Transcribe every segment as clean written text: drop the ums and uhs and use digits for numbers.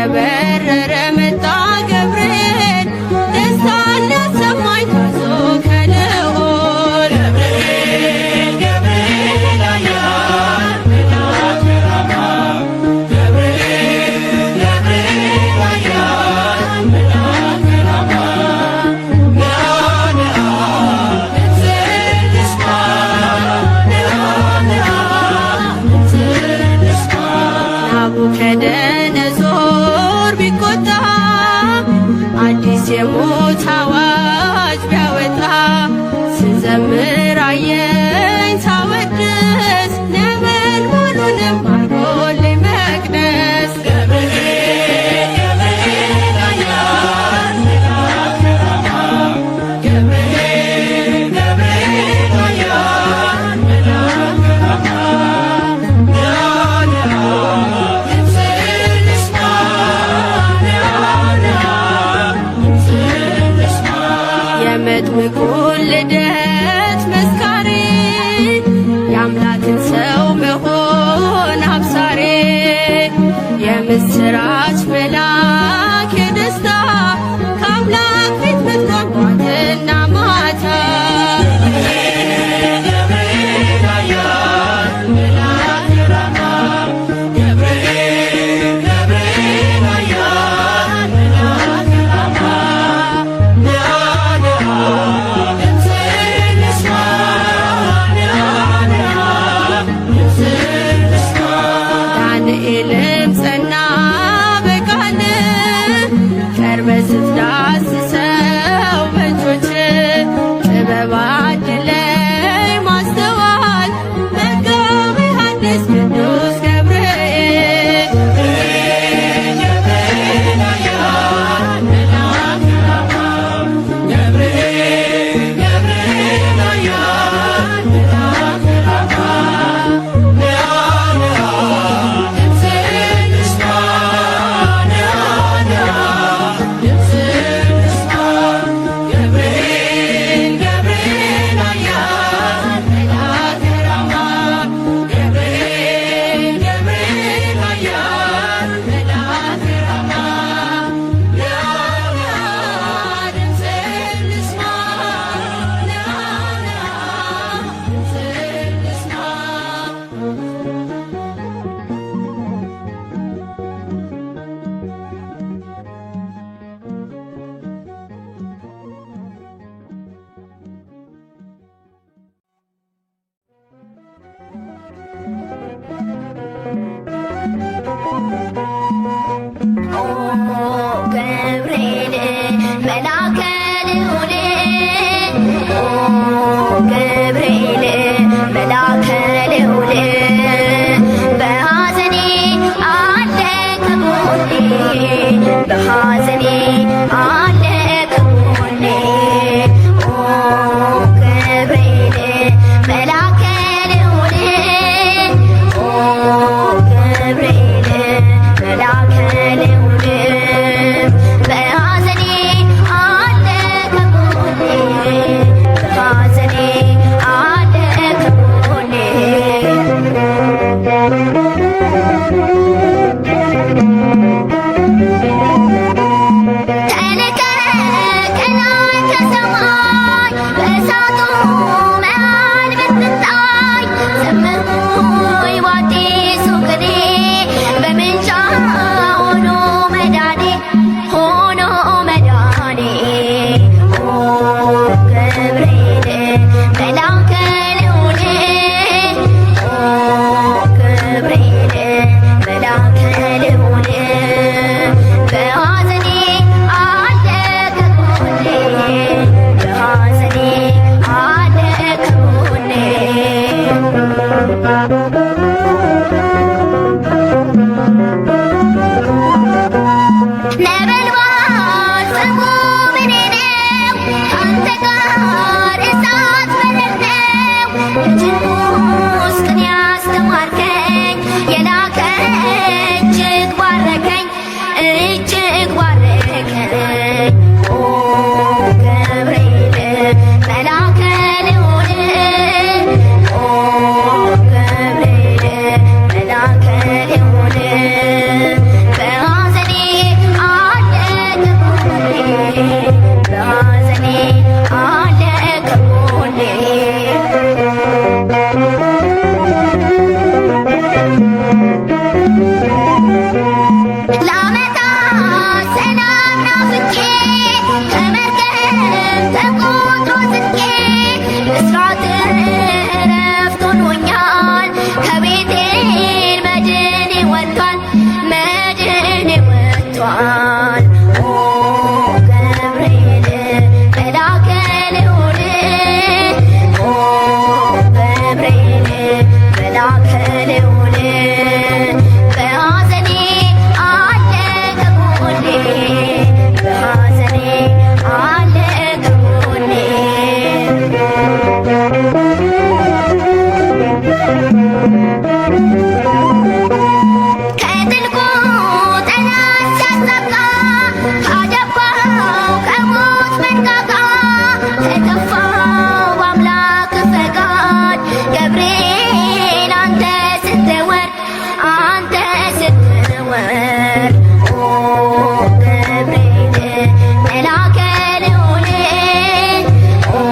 እየበረረ መጣ ገብርኤል ደስታን ሊያሰማኝ ታዞ ከልዑል። ገብርኤል ገብርኤል ኃያል መልአከ ራማ፣ ገብርኤል ገብርኤል ኃያል መልአከ ራማ፣ ና ና ድምፅህን ልስማ፣ ና ና ድምፅህን ልስማ። ናቡከደነጾር ቢቆጣ፣ አዲስ የሞት አዋጅ ቢያወጣ፣ ስዘምር አየኝ ሳወድስ፣ ነበልባሉንም አርጎልኝ መቅደስ። ገብርኤል ገብርኤል ኃያል መልአከ ራማ፣ ገብርኤል ገብርኤል ኃያል መልአከ ራማ፣ ና ና ድምፅህን ልስማ፣ ና ና ድምፅህን ልስማ። የመጥምቁን ልደት መስካሪ፣ የአምላክን ሰው መሆን አብሳሪ፣ የምስራች መልአክ የደስታ፣ ከአምላክ ፊት ምትቆም ጧትና ማታ። ገብርኤል ኃያል መልአከ ራማ፣ ገብርኤል ገብርኤል ኃያል መልአከ ራማ፣ ና ና ድምፅህን ልስማ፣ ና ና ድምፅህን ልስማ። ዳንኤልም ጸና በቃል፣ ቀርበ ስትዳስሰው በእጆች፣ ጥበብ አድለኝ ማስተዋል፣ መጋቤ ሐዲስ ቅዱስ ገብርኤል። ገብርኤል ኃያል መልአከ ራማ፣ ገብርኤል ገብርኤል ኃያል መልአከ ራማ፣ ና ና ድምፅህን ልስማ፣ ና ና ድምፅህን ልስማ። ገብርኤል ገብርኤል ኃያል መልአከ ራማ፣ ገብርኤል ገብርኤል ኃያል መልአከ ራማ፣ ና ና ድምፅህን ልስማ፣ ና ና ድምፅህን ልስማ። ኦ ገብርኤል መልአከ ልዑል፣ ኦ ገብርኤል መልአከ ልዑል፣ በሐዘኔ አለ ከጎኔ፣ በሐዘኔ አለ ከጎኔ። ኦ ገብርኤል መልአከ ልዑል፣ ኦ ገብርኤል ወርድ ኦ ገብርኤል መላከ ልዑል ኦ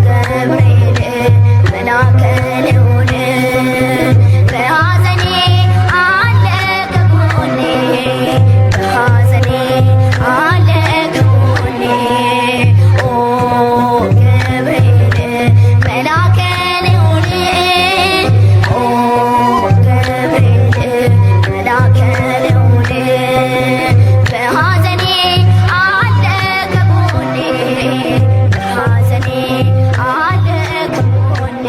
ገብርኤል መላከ ልዑል በሐዘኔ አለ ከጎኔ በሐዘኔ አለ ከጎኔ ኦ ገብርኤል መላከ ልዑል ኦ ገብርኤል መላከ ልዑል በሐዘኔ አለ ከጎኔ በሐዘኔ አለ ከጎኔ።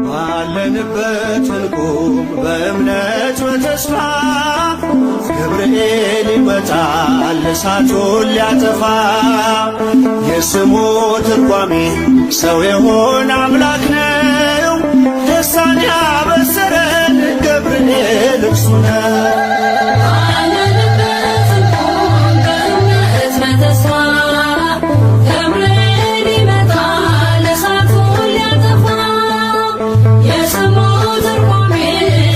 ባለንበት እንቁም በእምነት በተስፋ፣ ገብርኤል ይመጣል እሳቱን ሊያጠፋ። የስሙ ትርጓሜ ሰው የሆነ አምላክ ነው። ደስታን ያበሰረን ገብርኤል እርሱ ነው። ባለንበት እንቁም በእምነት በተስፋ፣ ገብርኤል ይመጣል እሳቱን ሊያጠፋ። የስሙ ትርጓሜ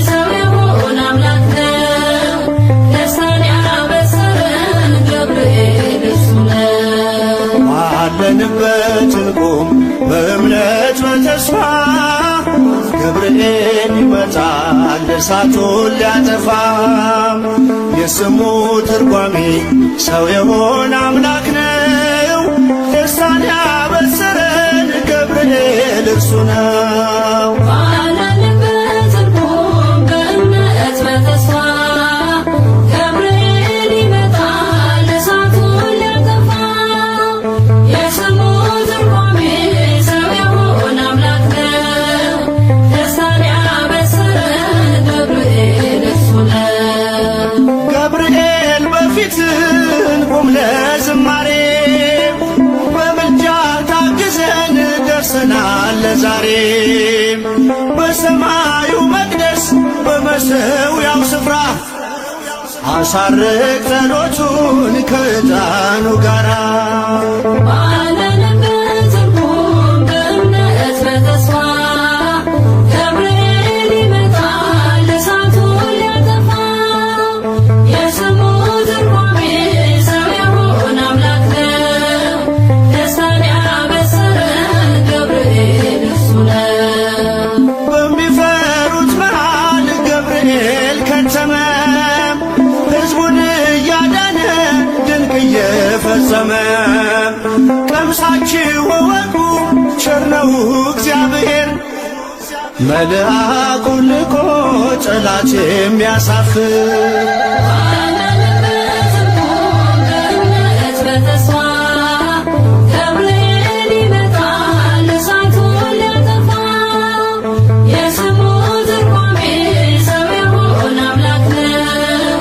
ሰው የሆነ አምላክ ነው። ደስታን ያበሰረን ገብርኤል እርሱ ነው። ባለንበት እንቁም በእምነት በተስፋ፣ ገብርኤል ይመጣል እሳቱን ሊያጠፋ። የስሙ ትርጓሜ ሰው የሆነ አምላክ ነው። ደስታን ያበሰረን ገብርኤል እርሱ ነው። ባለንበት እንቁም በእምነት በተስፋ፣ ገብርኤል ይመጣል እሳቱን ሊያጠፋ። የስሙ ትርጓሜ ሰው የሆነ አምላክ ነው። ደስታን ያበሰረን ገብርኤል እርሱ ነው። ገብርኤል በፊት እንቁም ለዝማሬ፣ በምልጃ ታግዘን ደርሰናል ለዛሬ። በሰማዩ መቅደስ በመሠዊያው ስፍራ አሳርግ ጸሎቱን ከዕጣኑ ጋራ። ባለንበት እንቁም በእምነት በተስፋ፣ ገብርኤል ይመጣል እሳቱን ሊያጠፋ። የስሙ ትርጓሜ ሰው የሆነ አምላክ ነው። ደስታን ያበሰረን ገብርኤል እርሱ ነው። በሚፈሩት መሃል ገብርኤል ከተመ፣ ሕዝቡን እያዳነ ድንቅ እየፈጸመ። ቀምሳችሁ እወቁ ቸር ነው እግዚአብሔር፣ መልአኩን ልኮ ጠላት የሚያሳፍር። ባለንበት እንቁም በእምነት በተስፋ፣ ገብርኤል ይመጣል እሳቱን ሊያጠፋ። የስሙ ትርጓሜ ሰው የሆነ አምላክ ነው።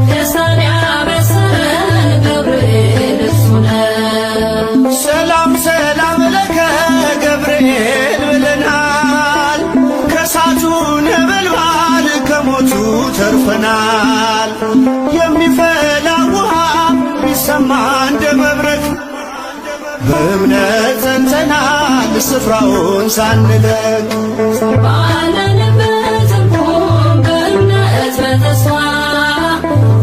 ደስታን ያበሰረን ገብርኤል እርሱ ነው። ሰላም ሰላም ለከ ገብርኤል ብለናል፣ ከእሳቱ ነበልባል ከሞቱ ተርፈናል። የሚፈላ ውሃ ቢሰማ እንደ መብረቅ፣ በእምነት ጸንተናል ስፍራውን ሳንለቅ። ባለንበት እንቁም በእምነት በተስፋ፣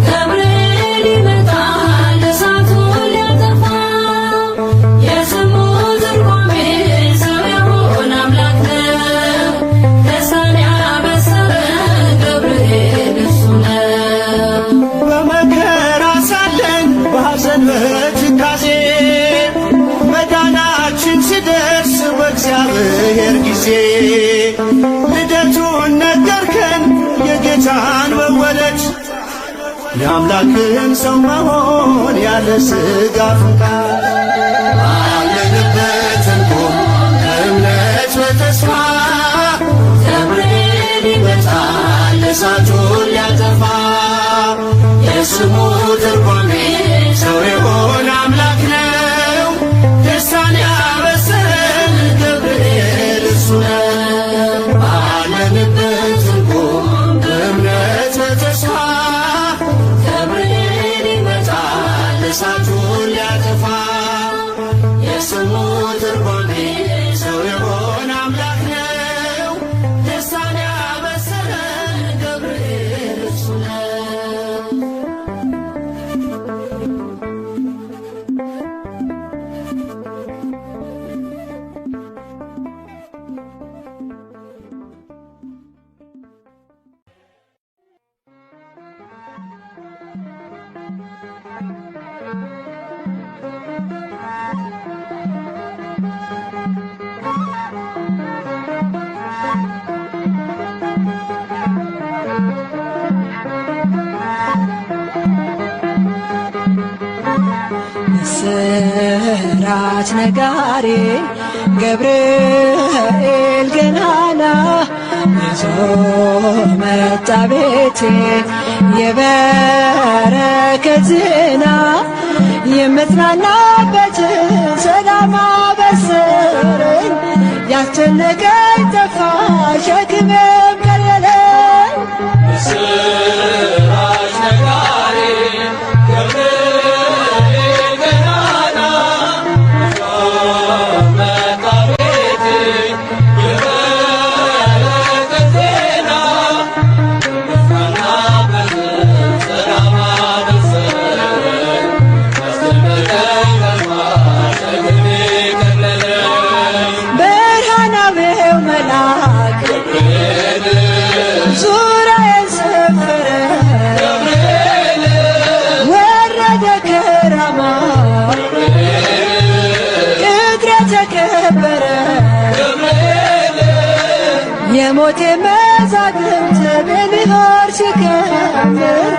ገብርኤል ይመጣል እሳቱን ሊያጠፋ። የስሙ ትርጓሜ ሰው የሆነ አምላክ ነው። ደስታን ያበሰረን ገብርኤል እርሱ ነው። በመከራ ሳለን በሐዘን በትካዜ፣ መዳናችን ሲደርስ በእግዚአብሔር ጊዜ፣ ልደቱን ነገርከን የጌታን መወለድ፣ የአምላክን ሰው መሆን ያለ ሥጋ ፍቃድ። ባለንበት እንቁም በእምነት በተስፋ፣ ገብርኤል ይመጣል እሳቱን ሊያጠፋ። የስሙ ትርጓሜ ሰው የሆነ አምላክ ነው። ሊያጠፋ። የስሙ ትርጓሜ ሰው የሆነ አምላክ ነው። ደስታን ያበሰረን ገብርኤል እርሱ ነው። ምስራች ነጋሪ ገብርኤል ገናና ይዞ መጣ ቤቴ የበረከት ዜና፣ የምጽናናበትን ሰላም አበሰረኝ፣ ያስጨነቀኝ ጠፋ ሸክሜም ቀለለኝ። ምስራች ነጋሪ ገብርኤል ገናና ይዞ መጣ ቤቴ የበረከት ዜና፣ የምጽናናበትን ሰላም አበሰረኝ፣ ያስጨነቀኝ ጠፋ ሸክሜ ቀለለኝ። ብርሃናዊው መልአክ ዙሪያዬን ሰፈረ፣ ወረደ ከራማ ቅጥሬ ተከበረ፣ የሞቴ መዛግብት ቤልሆር ሲከምር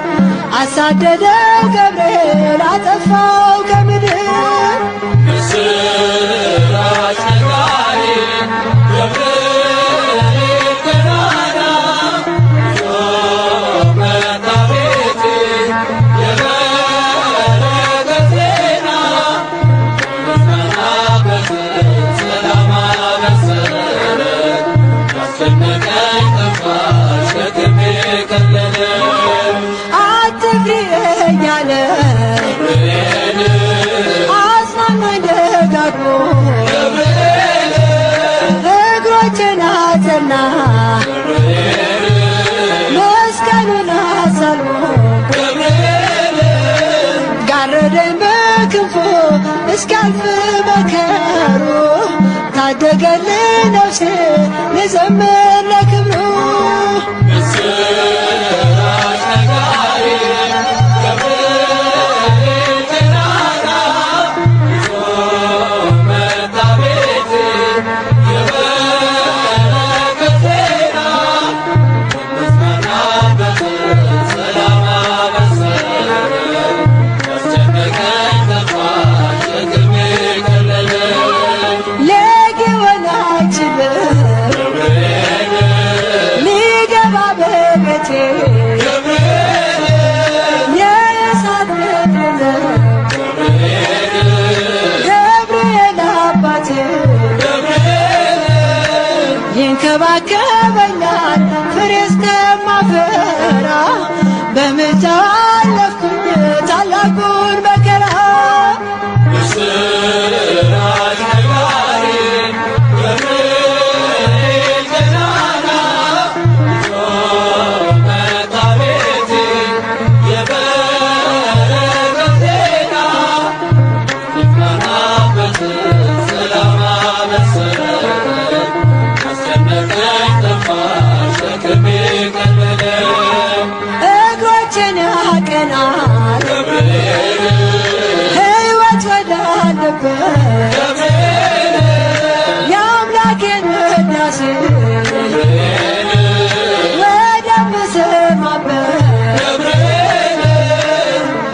አሳደደው ገብርኤል አጠፋው ከምድር። ምስራች ነጋሪ ገብርኤል ገናና ይዞ መጣ ቤቴ የበረከት ዜና፣ የምጽናናበትን ሰላም አበሰረኝ፣ ያስጨነቀኝ ጠፋ ሸክሜ ቀለለ። አትፍሪ እያለ አጽናናኝ ደጋግሞ፣ እግሮቼን አጸና መስቀሉን አሳልሞ፣ ጋረደኝ በክንፉ እስኪያልፍ መከሩ፣ ታደገልኝ ነፍሴ ልዘምር ለክብሩ። ምስራች ነጋሪ ገብርኤል ገናና ይዞ መጣ ቤቴ የበረከት ዜና፣ የምጽናናበትን ሰላም አበሰረኝ፣ ያስጨነቀኝ ጠፋ ሸክሜ ቀለለ። ሌጌዎን አይችልም ሊገባ በቤቴ፣ የእሳት ቅጥር ነው ገብርኤል አባቴ፣ ይንከባከበኛል ፍሬ እስከማፈራ፣ በምልጃው አለፍኩኝ ታላቁን መከራ። ምስራች ነጋሪ ገብርኤል ገናና ይዞ መጣ ቤቴ የበረከት ዜና፣ የምጽናናበትን ሰላም አበሰረኝ፣ ያስጨነቀኝ ጠፋ ሸክሜ ቀለለ። እግሮቼን ያቀናል ሕይወት ወዳለበት የአምላኬን ውዳሴ ወደምሰማበት፣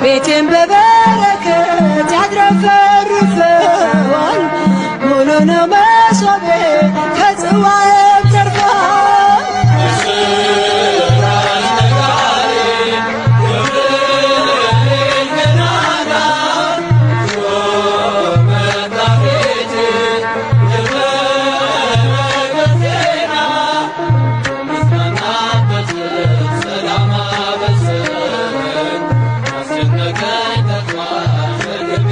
ቤቴን በበረከት ያትረፈርፈዋል፣ ሙሉ ነው መሶቤ ከጽዋዬም ተርፏል። ምስራች ነጋሪ ገብርኤል ገናና ይዞ መጣ ቤቴ የበረከት ዜና፣ የምጽናናበትን ሰላም አበሰረኝ፣ ያስጨነቀኝ ጠፋ ሸክሜ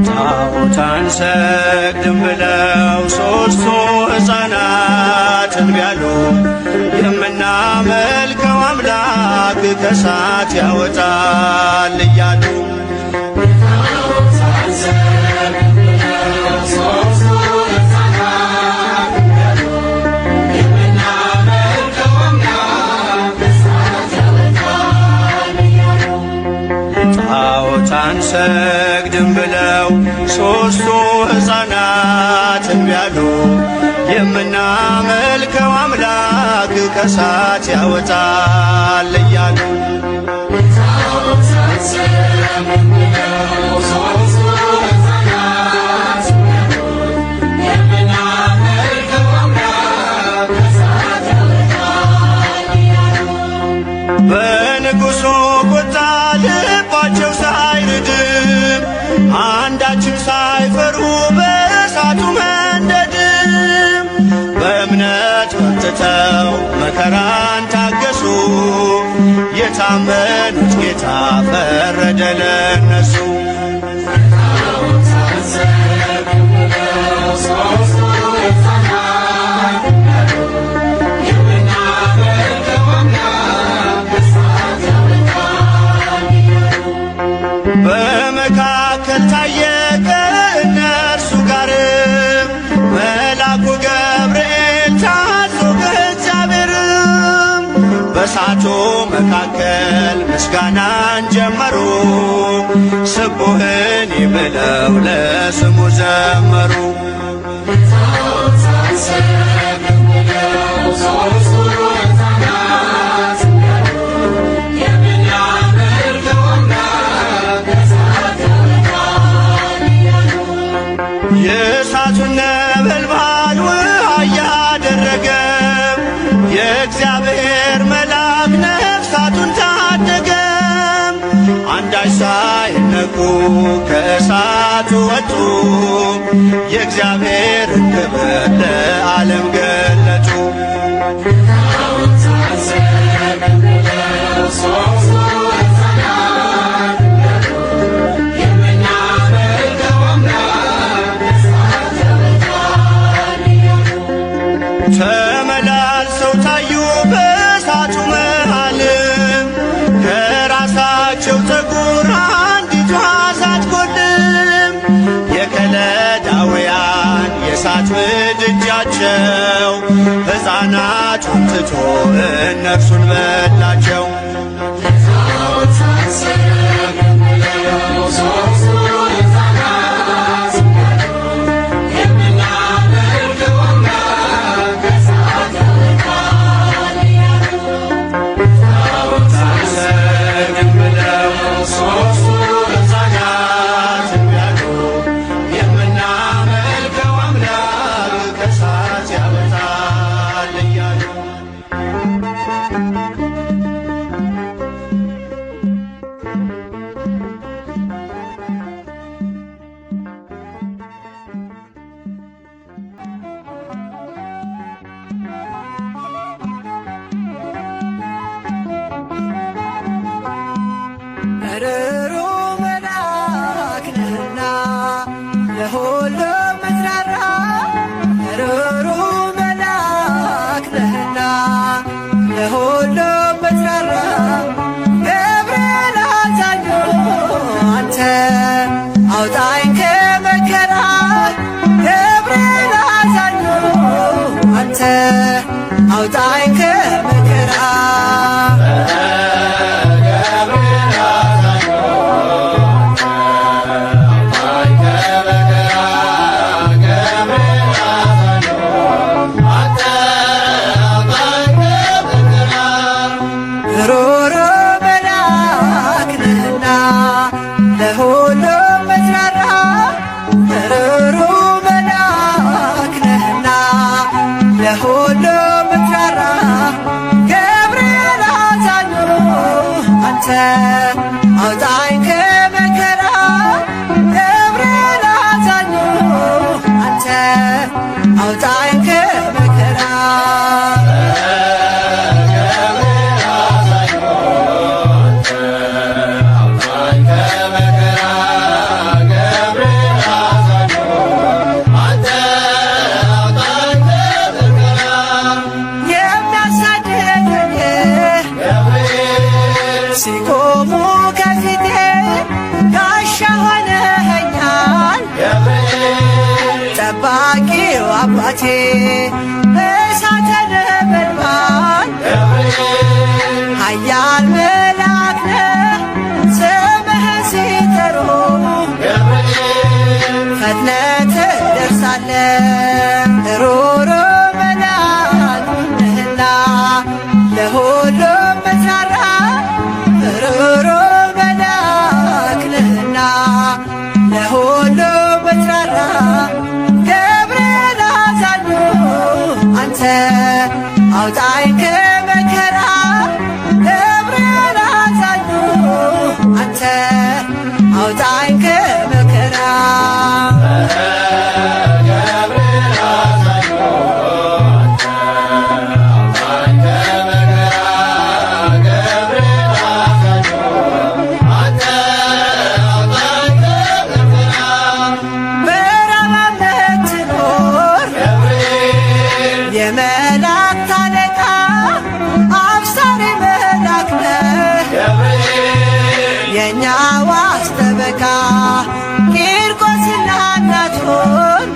ጣዖት አንሰግድም ብለው ሦስቱ ሕፃናት እንቢ አሉ። የምናመልከው አምላክ ከእሳት ያወጣል እያሉ። ጣዖት አንሰግድም ብለው ሦስቱ ሕፃናት እንቢ አሉ። የምናመልከው አምላክ ከእሳት ያወጣል እያሉ። በንጉሡ ቁጣ ልባቸው ሳይርድም፣ አንዳችም ሳይፈሩ በእሳቱ መንደድም፣ በእምነት በርትተው መከራን ታገሱ። የታመኑት ጌታ ፈረደ ለእነሱ። በመካከል ታየ ከእነርሱ ጋር መልአኩ ገብርኤል ታዞ ከእግዚአብሔር። በእሳቱ መካከል ምስጋናን ጀመሩ፣ ስቡህን ብለው ለስሙ ዘመሩ። የእሳቱን ነበልባል ውሃ እያደረገ የእግዚአብሔር መልአክ ነፍሳቱን ታደገ። አንዳች ሳይነኩ ከእሳቱ ወጡ፣ የእግዚአብሔርን ክብር ለዓለም ገለጡ። ተመላልሰው ታዩ በእሳቱ መሃል፣ ከራሳቸው ጠጉር አንዲቷ ሳትጎድልም። የከለዳውያን የእሳት ምድጃቸው ሕፃናቱን ትቶ እነርሱን በላቸው። አንሰግድም ብለው ሦስቱ ሕፃናት እንቢ አሉ። የምናመልከው አምላክ ከእሳት ያወጣል እያሉ። ርሩ መልአክ ነህና ለሁሉም ምትራራ፣ ርሩ መልአክ ነህና ለሁሉም ምትራራ፣ ገብርኤል አዛኙ አንተ አውጣኝ ከመከራ፣ ገብርኤል አዛኙ አንተ አውጣኝ ከመከራ። ሩሩ መልአክ ነህና ለሁሉም መዝራራ፣ ሩሩ መልአክ ነህና ለሁሉም መዝራራ፣ ገብርኤል አዛኙ አውጣኝ ከመከራ። የሚያሳድደኝ ሲቆሙ ከፊቴ ጋሻ ሆነኸኛል ጠባቂው አባቴ፣ እሳተ ነበልባል ኃያል መልአክ ነህ። ስምህን ሲጠሩ ፈጥነህ ትደርሳለህ። ሩሩ መልአክ ነህና ለሁሉም መራራ፣ ሩሩ መልአክ ነህና ለሁሉም መራራ። ገብርኤል አዛኙ አንተ አውጣኝ ከመከራ፣ ገብርኤል አዛኙ አንተ አውጣኝ ከመከራ። በራማ የምትኖር የመላእክት አለቃ አብሳሪ መልአክ ነህ፣ የእኛ ዋስ ጠበቃ። ቂርቆስና እናቱን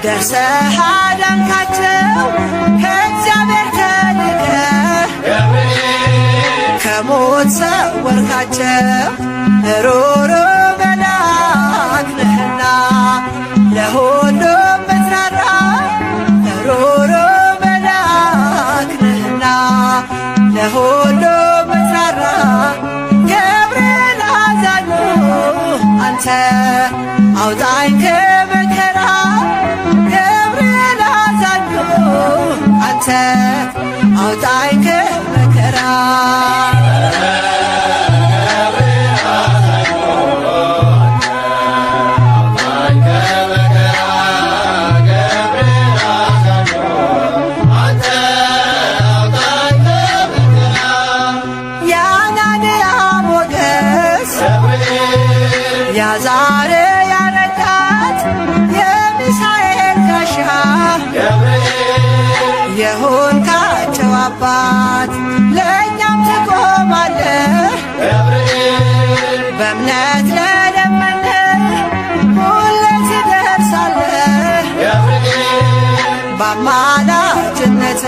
ደርሰህ አዳንካቸው፣ ከእግዚአብሔር ተልከህ ከሞት ሰወርካቸው። ሩሩ መልአክ ነህና ለሁሉም ምትራራ፣ ሩሩ መልአክ ነህና ለሁሉም ምትራራ። ገብርኤል አዛኙ አንተ አውጣኝ ከመከራ፣ ገብርኤል አዛኙ አንተ አውጣኝ ከመከራ። የአናንያ ሞገስ፣ ያዛር ያረዳት፣ የሚሳኤል ጋሻ የሆንካቸው አባት ለእኛም ትቆማለህ። በእምነት ለለመንህ ሁሌ ትደርሳለህ። በአማላጅነት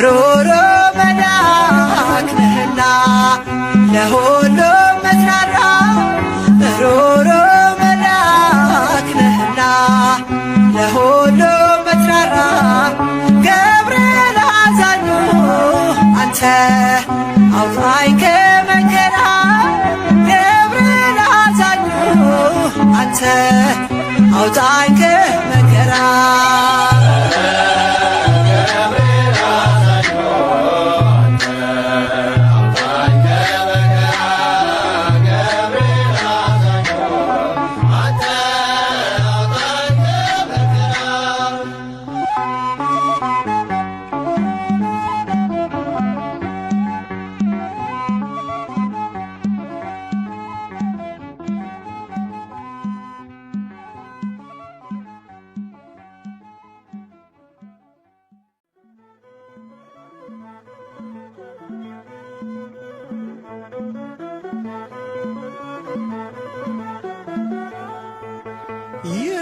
ሩሩ መልአክ ነህና ለሁሉም መትራራ፣ ሩሩ መልአክ ነህና ለሁሉም መትራራ። ገብርኤል አዛኙ አንተ አውጣኝ ከመከራ፣ ገብርኤል አዛኙ አንተ አውጣኝ ከመከራ።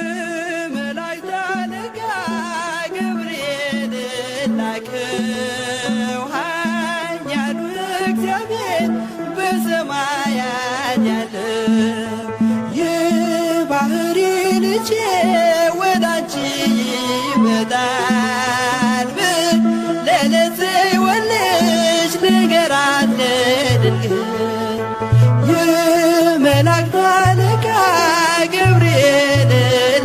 የመላእክት አለቃ ገብርኤል ላከው ኃያሉ እግዚአብሔር በሰማያት ያለው የባሕሪ ልጄ ወደ አንቺ ይመጣል ለለዘወልሽ ንገራት ለድንግል። የመላእክት አለቃ ገብርኤል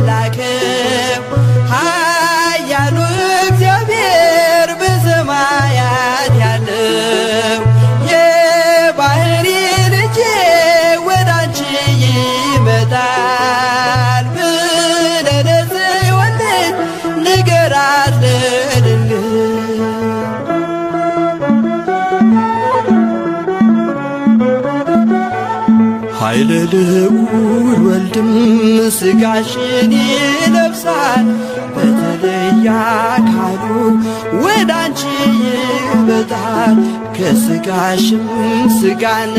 ላከው ኃያሉ እግዚአብሔር በሰማያት ያለው የባሕሪ ልጄ ወደ አንቺ ይመጣል ብለህ ኃይለ ልዑል ወልድም ሥጋሽን ይለብሳል፣ በተለየ አካሉ ወደ አንቺ ይመጣል። ከሥጋሽም ሥጋን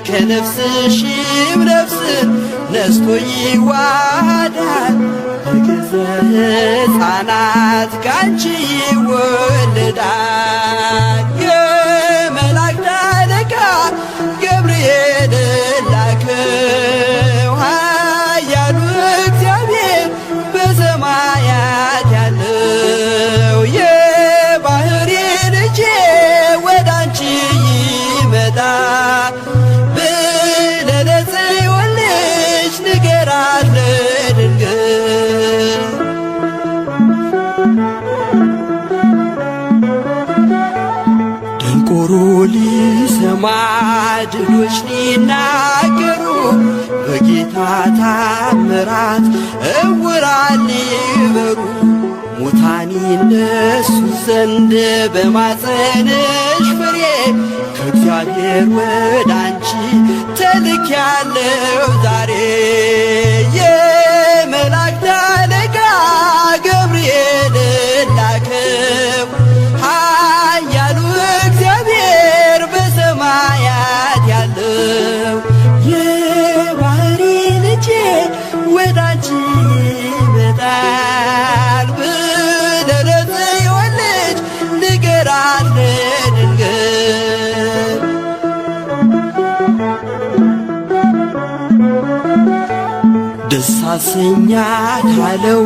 ከነፍስሽም ነፍስን ነስቶ ይዋሃዳል። በገዘ ሕፃናት ካንቺ ይወለዳል። የመላእክት አለቃ ገብርኤል ላከው፣ ኃያሉ እግዚአብሔር በሰማያት ያለው፣ የባሕሪ ልጄ ወደ አንቺ ይመጣል ብለህ ለጽዮን ልጅ ንገራት ለድንግል። ደንቆሮ ሊሰማ፣ ድዶች ሊናገሩ፣ በጌታ ታምራት እውራን ሊበሩ፣ ሙታን ይነሱ ዘንድ በማፀንሽ ፍሬ ከእግዚአብሔር ወደ አንቺ ተልኬያለሁ ዛሬ። የመላእክት አለቃ ገብርኤል ላከው፣ ኃያሉ እግዚአብሔር በሰማያት ያለው፣ የባሕሪ ልጄ ወደ አንቺ ይመጣል ብለህ ለጽዮን ልጅ ንገራት ለድንግል። ደስ አሰኛት አለው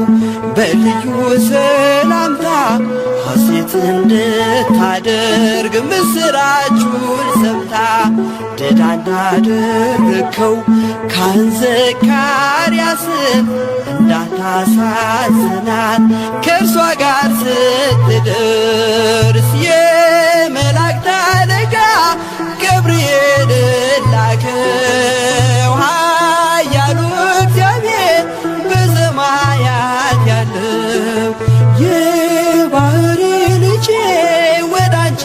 በልዩ ሰላምታ፣ ሐሴት እንድታደርግ ምስራቹን ሰምታ። ድዳ እንዳደረግከው ካህን ዘካርያስን፣ እንዳታሳዝናት ከእርሷ ጋር ስትደርስ፣ የመላእክት አለቃ ገብርኤል ላከው፣ ኃያሉ እግዚአብሔር በሰማያት ያለው፣ የባሕሪ ልጄ ወደ አንቺ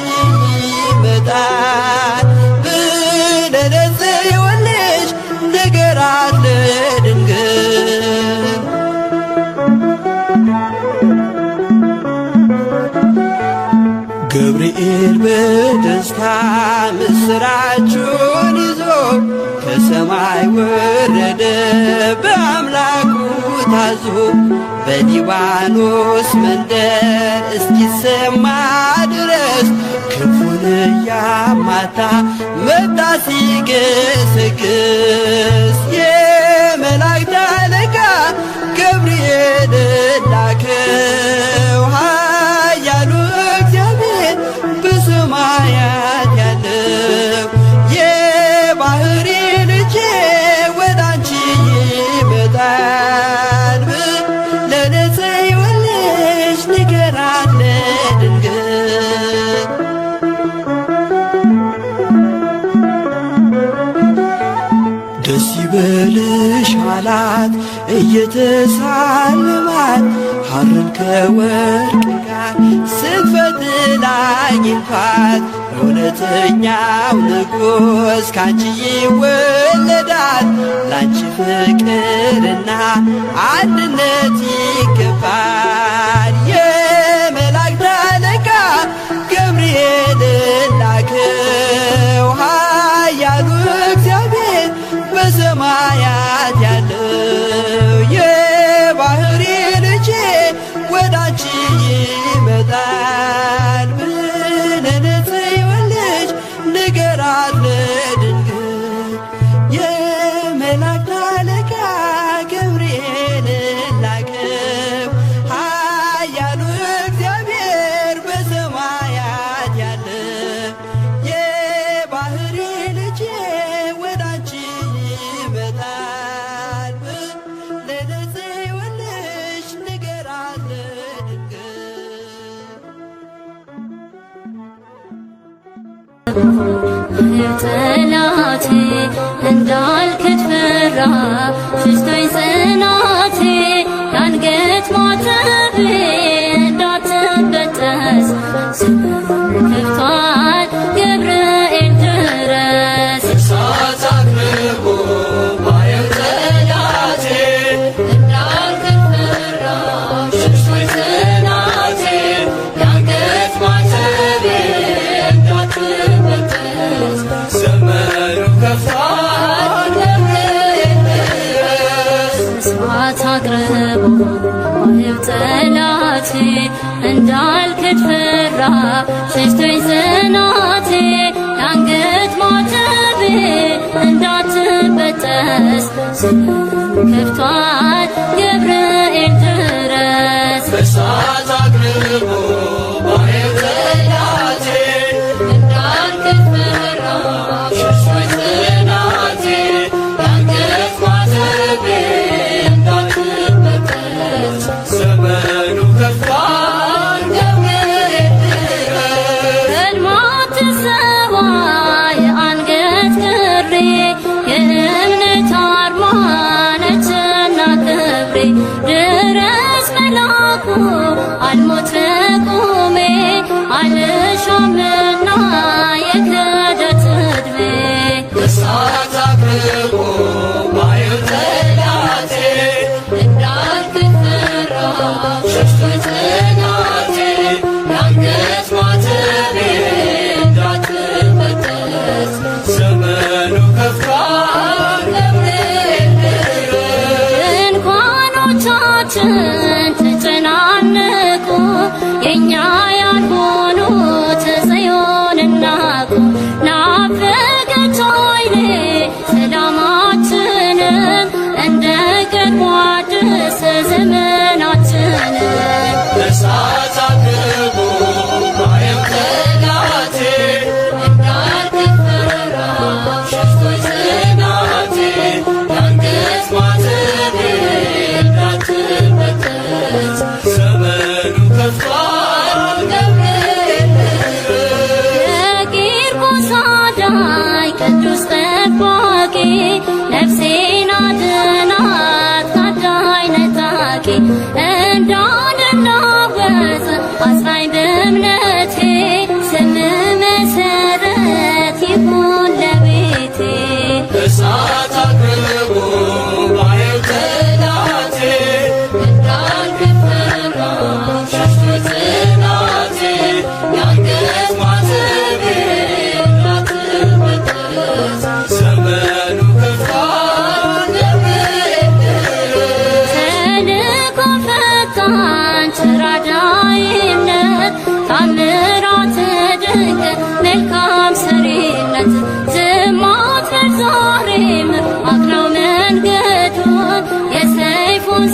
ይመጣል ብለህ ለጽዮን ልጅ ንገራት ለድንግል። ገብርኤል በደስታ ምስራቹን ይዞ ከሰማይ ወረደ በአምላኩ ታዞ፣ በሊባኖስ መንደር እስኪሰማ ድረስ ክንፉን እያማታ መጣ ሲገሰግስ። የመላእክት አለቃ ገብርኤል ላከው፣ ኃያሉ እግዚአብሔር በሰማያት ያለው፣ የባሕሪ ልጄ ወደ አንቺ ይመጣል ብለህ ለጽዮን ልጅ ንገራት ለድንግል። ደስ ይበልሽ አላት እየተሳለማት፣ ሐርን ከወርቅ ጋር ስትፈትል አግኝቷት፣ እውነተኛው ንጉሥ ካንቺ ይወለዳል፣ ላንቺ ፍቅርና አንድነት ይገባል። የመላእክት አለቃ ገብርኤል ላከው፣ ኃያሉ እግዚአብሔር በሰማያት ያለው፣ የባሕሪ ልጄ ወደ አንቺ ይመጣል ብለህ ለጽዮን ልጅ ንገራት ለድንግል። የመላእክት አለቃ ገብርኤል ላከው፣ ኃያሉ እግዚአብሔር በሰማያት ያለው፣ የባሕሪ ልጄ ወደ አንቺ ይመጣል ብለህ ለጽዮን ልጅ ንገራት ለድንግል። ጠላቴ እንዳልክድ ፈራ፣ ሽሽቶኝ ጽናቴ፣ የአንገት ማተቤ እንዳትበጠስ ከፍቷል፣ ገብርኤል ድረስ። እሳት አቅርቦ እሳት አቅርቦ ባየው ጠላቴ እንዳልክድ ፈራ ሸሽቶኝ ጽናቴ የአንገት ማተቤ እንዳትበጠስ ዘመኑ ከፍቷል ገብርኤል ድረስ። እሳት አቅርቦ ባየው ጠላቴ እንዳልክድ ፈራ ሸሽቶኝ ጽናቴ የአንገት ማተቤ እንዳትበጠስ ዘመኑ ከፍቷል ገብርኤል ድረስ። ሕልማት ሰዋ የአንገት ክሬ የእምነት አርማ ነችና ክብሬ ድረስ መላኩ አልሞት በቁሜ አልሻምና የክህደት ዕድሜ። እሳት አቅርቦ ባየው ጠላቴ እንዳልክድ ፈራ ሸሽቶኝ ጽናቴ የአንገት ማተቤ እንዳትበጠስ ዘመኑ ከፍቷል ገብርኤል ድረስ። ድንኳኖቻችን ተጨናነቁ የኛ ያልሆኑት ጽዮንን ናቁ። ናፈቀች ዓይኔ ሰላማችንን እንደ ቀድሞ አድስ ዘመናችንን። እሳት አቅርቦ ባየው ጠላቴ እንዳልክድ ፈራ ሸሽቶኝ ጽናቴ የአንገት ማተቤ እንዳትበጠስ ዘመኑ ከፍቷል ገብርኤል ድረስ። የቂርቆስ አዳኝ ቅዱስ ጠባቂ ነፍሴን አድናት ካዳኝ ነጣቂ እንዳልናወጽ አጽናኝ በእምነቴ ስም መሰረት ይሁን ለቤቴ። እሳት አቅርቦ ባየው ጠላቴ እንዳልክድ ፈራ ሸሽቶኝ ጽናቴ የአንገት ማተቤ እንዳትበጠስ ዘመኑ ከፍቷል ገብርኤል ድረስ። ተልእኮ ፈታኝ ተራዳኢነት ታምራት ድንቅ መልካም ሰሪነት ዝማት ዛሬም አቅናው መንገዱን የሰይፉን